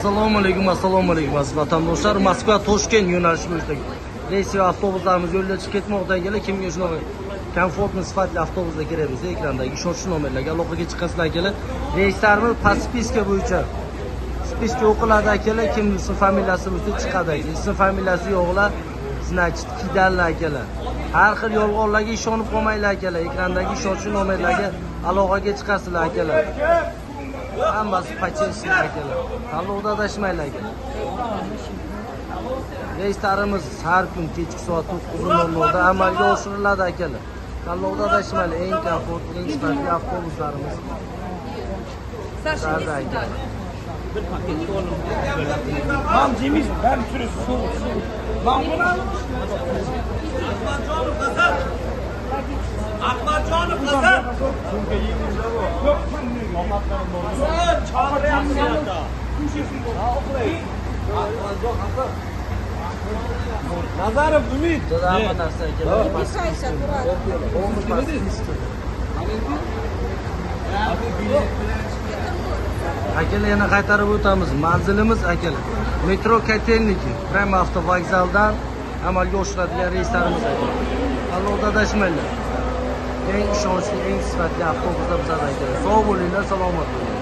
Assalomu alaykum, assalomu alaykum aziz vatandoshlar. Moskva Toshkent yo'nalishi bo'yicha reys va avtobuslarimiz yo'lda chiqib ketmoqda. Akalar, kimga shunaqa комфортный, sifatli avtobuslar kerak bo'lsa, ekrandagi ishonchli nomerlarga aloqaga chiqasizlar, akalar. Reyslarimiz по списка bo'yicha. Списка o'qiladi, akalar, kim ism familiyasi bo'lsa chiqadi, aka. Ism familiyasi yo'qlar, значит, кидалlar, akalar. Har xil yolg'onlarga ishonib qolmanglar, akalar. Ekrandagi ishonchli nomerlarga aloqaga chiqasizlar, akalar. Hammasi по-честному, akalar. Tanlovda adashmanglar, akalar. Reyslarimiz har kun kechki soat 9:00 da amalga oshiriladi, akalar. Tanlovda adashmanglar. Eng komfort, eng sifatli avtobuslarimiz. Саша, иди Да, сюда. Tamam Cemil, ben sürüsü. Lan bunu Akbarjonov Hasan. Akbarjonov Hasan. Hasan chaqiryapti. Nazarov Ümit. Bizda hamma narsa, akalar. Не мешайся, аккуратно. Полный по списку. Akalar, yana qaytarib o'tamiz. Manzilimiz, akalar, metro Kotelniki, prямо avtovokzaldan amalga oshiriladigan reyslarimiz, akalar. Tanlovda adashmanglar. Eng ishonchli, eng sifatli avtobuslar bizada, akalar. Sog' bo'linglar, salomat bo'linglar.